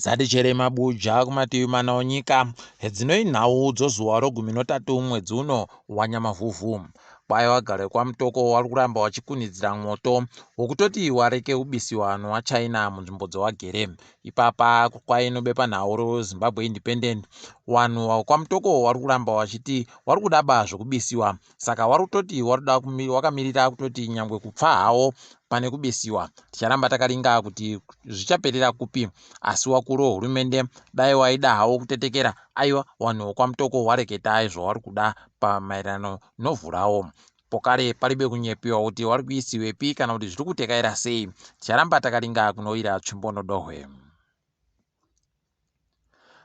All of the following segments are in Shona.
Dzati mabuja kumativi mana onyika hedzinoi nhau dzozuva rogumi notatu mwedzi uno waNyamavhuvhu. Kwai vagari vekwaMutoko vari kuramba vachikunidzira mwoto wokutoti wareke kubisiwa nowaChina munzvimbo dzawagere. Ipapa kwai nobepanhau reZimbabwe Independent vanhu vekwaMutoko vari kuramba vachiti vari kudaba zvokubisiwa saka vari kutoti wakamirira kutoti nyangwe kupfa hawo pane kubisiwa. Ticharamba takaringa kuti zvichaperera kupi asi wakuru wehurumende dai waida hawo kutetekera aiwa vanhu vekwaMutoko wareketa zvavari kuda pamaererano novhu rawo. Pokare paribe kunyepiwa kuti wari kuisiwepi kana kuti zviri kutekaira sei. Ticharamba takaringa kunowira tsvimbo nodohwe.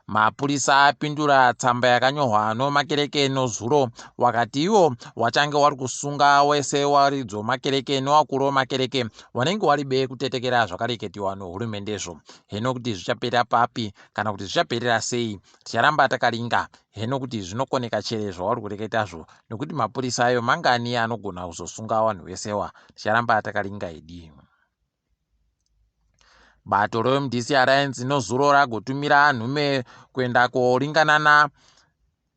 Mapurisa apindura tsamba yakanyorwa nomakereke nozuro wakati iwo wachange wari kusunga wese waridzo makereke nowakuru wemakereke wanenge waribe kutetekera zvakareketiwa nohurumendezvo. Heno kuti zvichaperera papi kana kuti zvichaperera sei ticharamba takaringa heno kuti zvinokoneka chere zvawari kureketazvo nekuti mapurisa ayo mangani anogona kuzosunga vanhu vesewa ticharamba takaringa idi. Bato reMDC Alliance nozuro ragotumira nhume kuenda koringana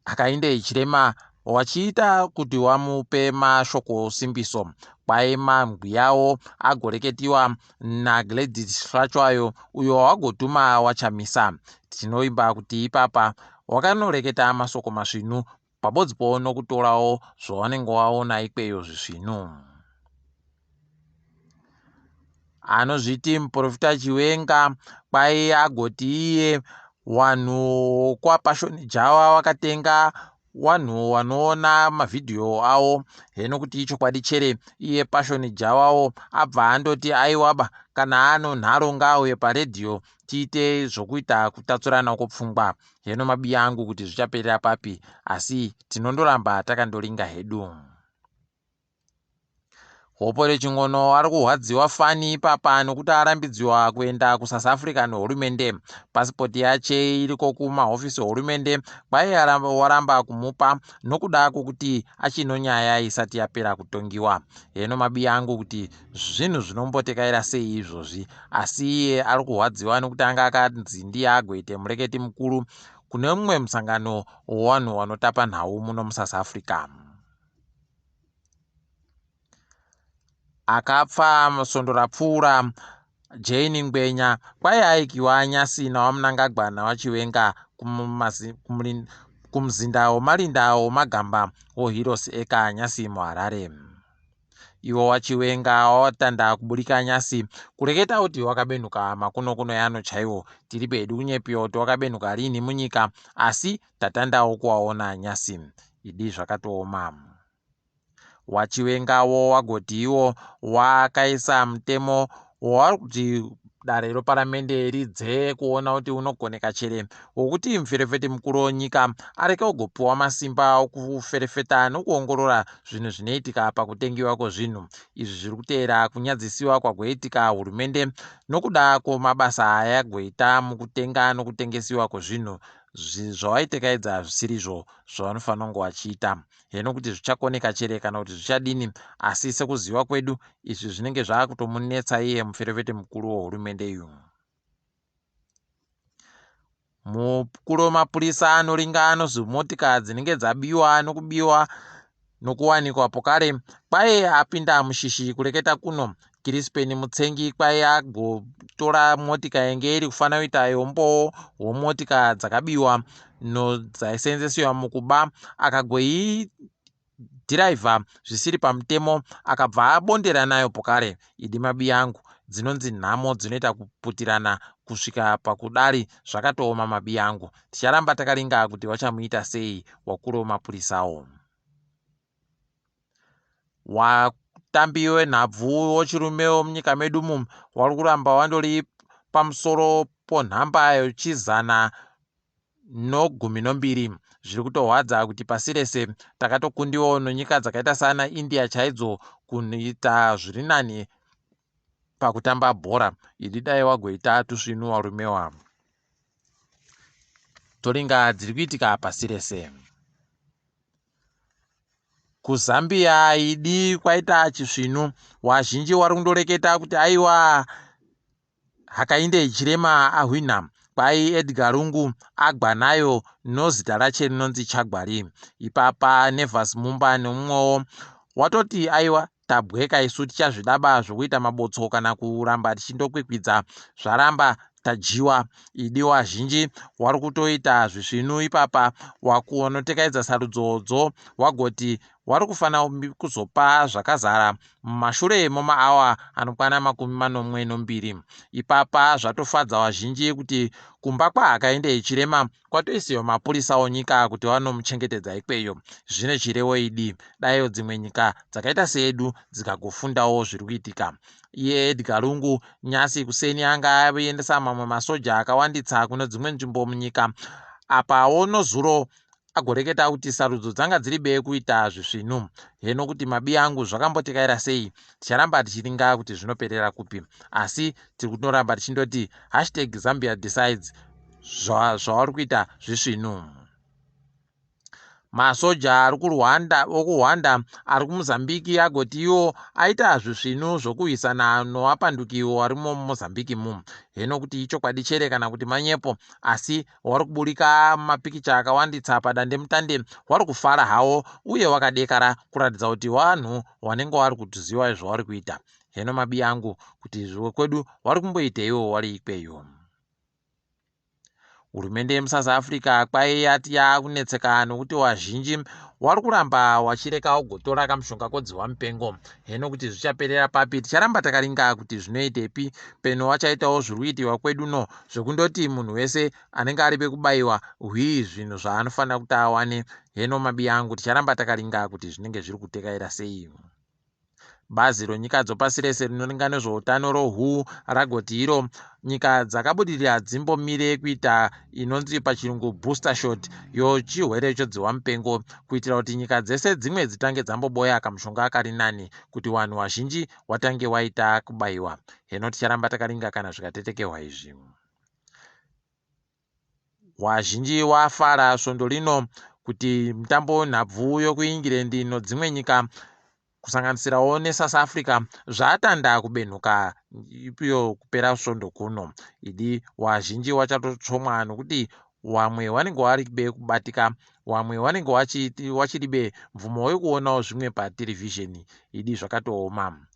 naHakainde Hichilema wachiita kuti wamupe mashoko simbiso. Kwai mangwi yawo agoreketiwa naGladys Hlatshwayo uyo wagotuma waChamisa. Tinoimba kuti ipapa wakanoreketa masoko masvinu pabodzipo nokutorawo zvawanenge waona ikweyo zvisvinu. Anozviti muprofita Chiwenga kwai agoti iye wanhu kwaPassion Java wakatenga wanhu wanoona mavhidhiyo awo heno kuti ichokwadi chere iye Passion Javawo abva andoti aiwaba kana ano nharo ngaauye paredhiyo tiite zvokuita kutatsurana kwopfungwa heno mabiya angu kuti zvichaperera papi asi tinondoramba takandoringa hedu. Hopore Chin'ono ari kurwadziwa fani ipapa nokuti arambidziwa kuenda kuSouth Africa nehurumende. Pasipoti yache iriko kumahofisi ehurumende kwai waramba kumupa nokuda kwokuti achino nyaya isati yapera kutongiwa. Heno mabiya angu kuti zvinhu zvinombotekaira sei izvozvi asi iye ari kurwadziwa nokuti anga akanzi ndiye agoite mureketi mukuru kune mumwe musangano wevanhu vanotapa nhau muno muSouth Africa. Akapfa svondo rapfuura Jane Ngwenya kwai aikiwa nyasi naVaMnangagwa naVaChiwenga kumuzinda wemarinda wemagamba woHeroes Acre nyasi muHarare. Iwo waChiwenga watanda kuburika nyasi kureketa kuti wakabenuka makunokuno yano chaiwo. Tiri pedu kunyepiwa kuti wakabenuka rini munyika asi tatandawo kuwaona nyasi. Idi zvakatooma. WaChiwengawo wagoti iwo wakaisa mutemo wavari kuti dare reparamende ridzeye kuona kuti unogoneka chere wokuti muferefeti mukuru wenyika areke kugopiwa masimba okuferefeta nokuongorora zvinhu zvinoitika pakutengiwa kwezvinhu. Izvi zviri kuteera kunyadzisiwa kwagoitika hurumende nokuda kwemabasa ayagoita mukutenga nokutengesiwa kwezvinhu zvawaitekaidza zvisirizvo zvavanofanira kunge vachiita. Heno kuti zvichakoneka chere kana kuti zvichadini asi sekuziva kwedu izvi zvinenge zvaakutomunetsa iye muferefete mukuru wehurumende uyu. Mukuru wemapurisa anoringa anozi motika dzinenge dzabiwa nokubiwa nokuwanikwa pokare kwai apinda mushishi kureketa kuno Kirisipeni Mutsengi kwai agotora motika yenge iri kufanira kuita yombowo hwomotika dzakabiwa dzaisenzesiwa mukuba akagoidhiraivha zvisiri pamutemo akabva abondera nayo pokare. Idi mabiya angu dzinonzi nhamo dzinoita kuputirana kusvika pakudari zvakatooma mabiya angu. Ticharamba takaringa kuti vachamuita sei wakuru wemapurisawo. Watambi wenhabvu wechirume wemunyika medu umu wari kuramba wandori pamusoro ponhamba yechizana nogumi nombiri. Zviri kutorwadza kuti pasi rese takatokundiwawo nonyika dzakaita saana India chaidzo kuita zviri nani pakutamba bhora. Idi dai wagoita tusvinu warumewa. Toringa dziri kuitika pasi rese. KuZambia idi kwaita chisvinu. Wazhinji wari kundoreketa kuti aiwa Hakainde Hichilema ahwina. Kwai Edgar Lungu agwa nayo nozita rache rinonzi Chagwari. Ipapa Nevers Mumba nemumwewo watoti aiwa tabweka isu tichazvidaba zvokuita mabotso kana kuramba tichindokwikwidza zvaramba tadyiwa. Idi wazhinji wari kutoita zvisvinu ipapa wakunotekaidza sarudzodzo wagoti wari kufanira kuzopa zvakazara mumashure momaawa anokwana 72. Ipapa zvatofadza wazhinji kuti kumba kwaHakainde Hichilema kwatoisiwa mapurisa onyika kuti vanomuchengetedza ikweyo. Zvine chirevo idi, daiwo dzimwe nyika dzakaita seyedu dzikagofundawo zviri kuitika. Iye Edgar Lungu nyasi kuseni anga aendesa mamwe masoja akawanditsa kune dzimwe nzvimbo munyika. Apawo nozuro agoreketa kuti sarudzo dzanga dziri be kuita zvisvinu. Heno kuti mabi angu zvakambotekaira sei, ticharamba tichiringa kuti zvinoperera kupi. Asi tiri kutoramba tichindoti hashtag Zambia decides zvavari kuita zvisvinu. Masoja ari kuRwanda okuRwanda ari kuMozambique agoti iwo aita zvisvinu zvokurwisana novapanduki varimo muMozambique mu. Heno kuti ichokwadi chere kana kuti manyepo, asi wari kuburika mapikicha akawanditsa padandemutande wari kufara hawo uye wakadekara kuratidza kuti vanhu vanenge vari kutoziva zvavari kuita. Heno mabi angu kuti zvekwedu wari kumboiteiwo wari ikweyo. Hurumende yemuSouth Africa kwai yati yakunetseka nokuti wazhinji wari kuramba wachireka kugotora kamushonga kodzihwa mupengo. Heno kuti zvichaperera papi, ticharamba takaringa kuti zvinoitepi. Peno wachaitawo zviri kuitiwa kwedu no zvekundoti munhu wese anenge ari pekubaiwa hwii zvinhu zvaanofanira kuti awane. Heno mabi angu ticharamba takaringa kuti zvinenge zviri kutekaira sei. Bazi ronyika dzopasi rese rinoringa nezveutano roWHO ragoti iro nyika dzakabudirira dzimbomire kuita inonzi pachirungu booster shot yochirwere chodzihwa mupengo, kuitira kuti nyika dzese dzimwe dzitange dzamboboya kamushonga kari nani kuti vanhu vazhinji watange waita kubaiwa. Heno ticharamba takaringa kana zvikatetekehwa izvi. Wazhinji wafara svondo rino kuti mutambo wenhabvu yokuEngland nodzimwe nyika kusanganisirawo neSouth Africa zvatanda kubenhuka iyo kupera svondo kuno. Idi wazhinji wachatotsvomwa nokuti wamwe vanenge vari be kubatika, wamwe vanenge wachiri be mvumo yekuonawo zvimwe paterevhizheni. Idi zvakatooma.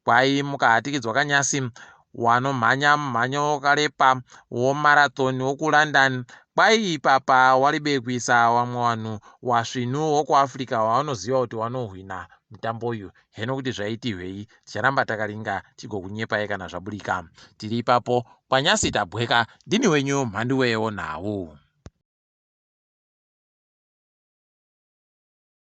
Kwai mukahatikidzwa kanyasi wanomhanya mumhanyo wakarepa womarathon wokuLondon, kwai ipapa waribe kuisa vamwe vanhu wasvinu wokuAfrica wavanoziva kuti wanohwina mutambo uyu. Heno kuti zvaitirwei, ticharamba takaringa tigokunyepai kana zvaburika. Tiri ipapo kwanyasi tabweka, ndini wenyu mhanduwewo nhau.